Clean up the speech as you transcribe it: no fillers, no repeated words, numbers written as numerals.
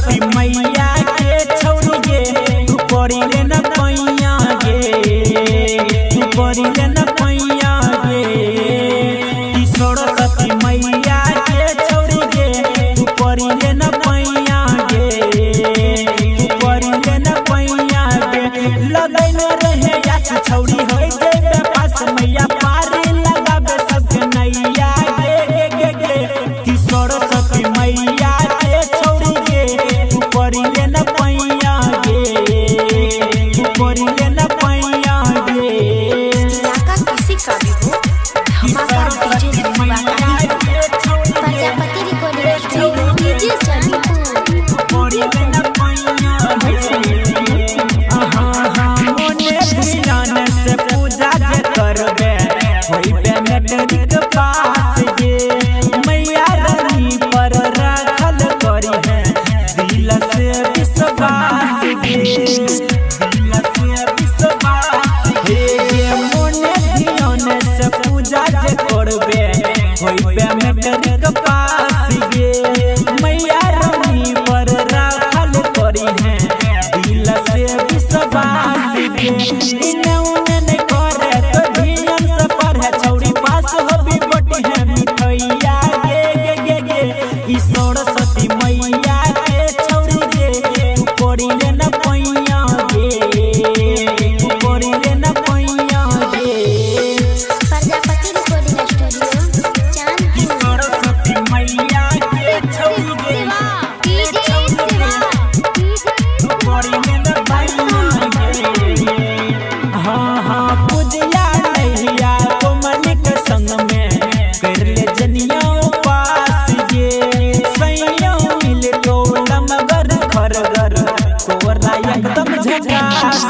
सरस्वती मैया के छौरी गे, तू पड़ी ले न पैया गे, तू पड़ी ले न पैया गे। कि सरस्वती मैया के छौरी गे, तू पड़ी ले न पैया गे, तू पड़ी ले न पैया गे। लगैने रहे आस छौरी होई जेबे पास, मैया पारी लगाबे सबके नैया गे गे गे गे। कि सरस्वती मैया के छौरी गे, तू पड़ी ले न पैया गे, तू पड़ी ले न पैया गे। इलाका किसी का भी हो, कि धमाका डीजे सरस्वती शिवा का मैया ही हो। के छौरी गे, प्रजापति रिकॉर्डिंग स्टूडियो डीजे सलीमपुर। पड़ी ले न पैया गे। हाँ, मोने ध्यान से पूजा जे करबे, होइबे मैट्रिक पास गे। मैया रानी पर राखल करी है दिल से विश्वास गे, दिल से विश्वास हे गे। मोने ध्यान से पूजा जे करबे, होइबे मैट्रिक पास गे। मैया रानी पर राखल करी है दिल से विश्वास गे। इने उने नहीं करे तो ध्यान से पढ़े, छौरी पास होबी बटी है मिठैया गे गे गे गे। ई सरस्वती मैया के छौरी गे, तू पड़ी ले न पैया गे, तू पड़ी ले न पैया गे। प्रजापति रिकॉर्डिंग स्टूडियो ई चांदपुर। सरस्वती मैया के छौरी गे, डीजे शिवा। तू पड़ी ले न पैया गे। हाँ हाँ, पूजिया नैया कोमलिक संग में कर ले जनिया उपास गे। सैया मिल तो लमगर खरगर कोरा एकदम झकास।